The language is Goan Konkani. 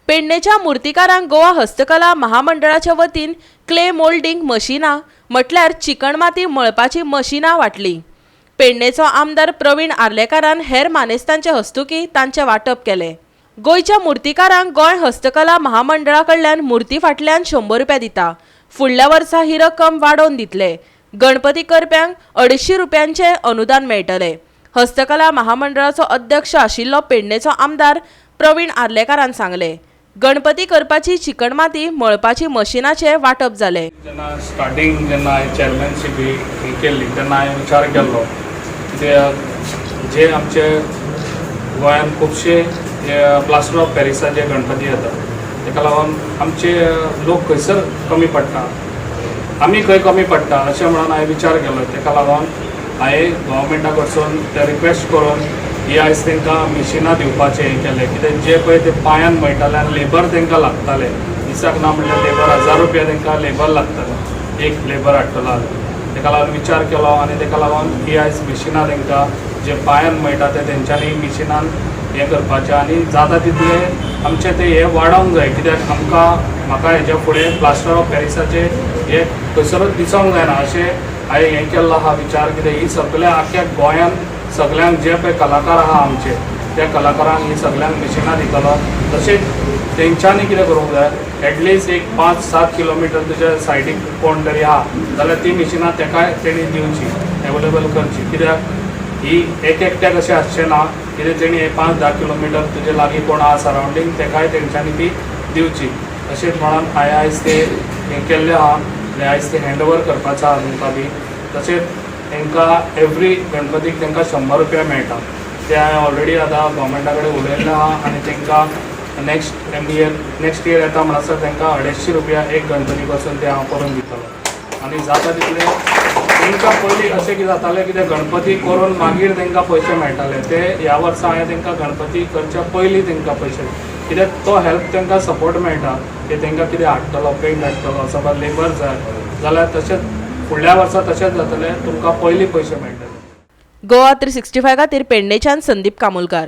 पेडणेच्या मुर्तीकारांक गोवा हस्तकला महामंडळाच्या वतीन क्ले मोल्डिंग मशिनां, म्हटल्यार चिकणमाती मळपाची मशिनां वांटली. पेडणेचो आमदार प्रवीण आर्लेकारान हेर मानेस्तांचे हस्तुकीं तांचें वांटप केलें. गोंयच्या मुर्तीकारांक गोंय हस्तकला महामंडळा कडल्यान मुर्ती फाटल्यान 100 रुपया दिता. फुडल्या वर्सा ही रक्कम वाडोवन दितले. गणपती करप्यांक 250 रुपयांचें अनुदान मेळटलें, हस्तकला महामंडळाचो अध्यक्ष आशिल्लो पेडणेचो आमदार प्रवीण आर्लेकारान सांगलें. गणपती करपाची चिकणमाती मळपाची मशिनाचें वांटप जालें. जेन्ना स्टार्टींग जेन्ना हांवें चॅरमॅनशीप ही केल्ली, तेन्ना हांवें विचार केल्लो, कित्याक जे आमचे गोंयांत खुबशे जे प्लास्टर ऑफ पॅरिसाचे गणपती येता, ताका लागून आमचे लोक खंयसर कमी पडटा, आमी खंय कमी पडटा अशें म्हणून हांवें विचार केलो. ताका लागून हांवें गव्हर्मेंटा कडसून ते रिक्वेस्ट करून ही आयज तांकां मिशिनां दिवपाचें हें केलें. कित्याक जे पळय ते पांयान मळटाले आनी लेबर तांकां लागताले. दिसाक ना म्हणल्यार लेबर 1000 रुपया तांकां लेबर लागताले, एक लेबर हाडटलो जाल्यार. ताका लागून विचार केलो आनी ताका लागून ही आयज मिशिनां तांकां जे पांयान मळटा ते तेंच्यांनी मिशिनान हें करपाचें आनी जाता तितलें आमचें तें हें वाडोवंक जाय. कित्याक आमकां म्हाका हेज्या फुडें प्लास्टर ऑफ पॅरिसाचें हें खंयसरूच दिसोंक जायना अशें हांवें हें केल्लो आहा विचार. कित्याक ही सगल्या आख्ख्या गोंयांत सगल्यांक जे पळय कलाकार आहा आमचे, त्या कलाकारांक ही सगल्यांक मिशिनां दितलो. तशेंच तेंच्यांनी कितें करूंक जाय, एटलिस्ट एक 5-7 किलोमिटर तुज्या सायडीक कोण तरी आहा जाल्यार ती मिशिनां तेकाय तेणी दिवची, एवेलेबल करची. कित्याक ही एक एकट्याक अशें आसचें ना. कितें तेणी 5-10 किलोमिटर तुजे लागीं कोण आहा सरावंडींग, तेकाय तेंच्यांनी ती दिवची अशें म्हणून हांवें आयज ते हें केल्लें आहा आनी आयज ते हँड ओवर करपाचें आहा तुमकां बी. तशेंच तांकां एवरी गणपतीक तांकां 100 रुपया मेळटा. ते हांवें ऑलरेडी आतां गव्हर्मेंटा कडेन उलयल्लें आहा आनी तांकां नेक्स्ट इयर येता म्हणसर तांकां 250 रुपया एक गणपती पासून ते हांव करून दितलो. आनी जाता तितलें तांकां, पयलीं अशें कितें जातालें, कितें गणपती करून मागीर तांकां पयशे मेळटाले. ते ह्या वर्सा हांवें तांकां गणपती करच्या पयलीं तांकां पयशे, कित्याक तो हेल्प तांकां सपोर्ट मेळटा की तांकां कितें हाडटलो, पेंट हाडटलो, समज लेबर जाय जाल्यार. तशेंच फुडल्या वर्सा तशेंच जातलें, तुमकां पयलीं पयशे मेळटले. गोवा 365 खातीर पेडणेच्यान संदीप कामुलकार.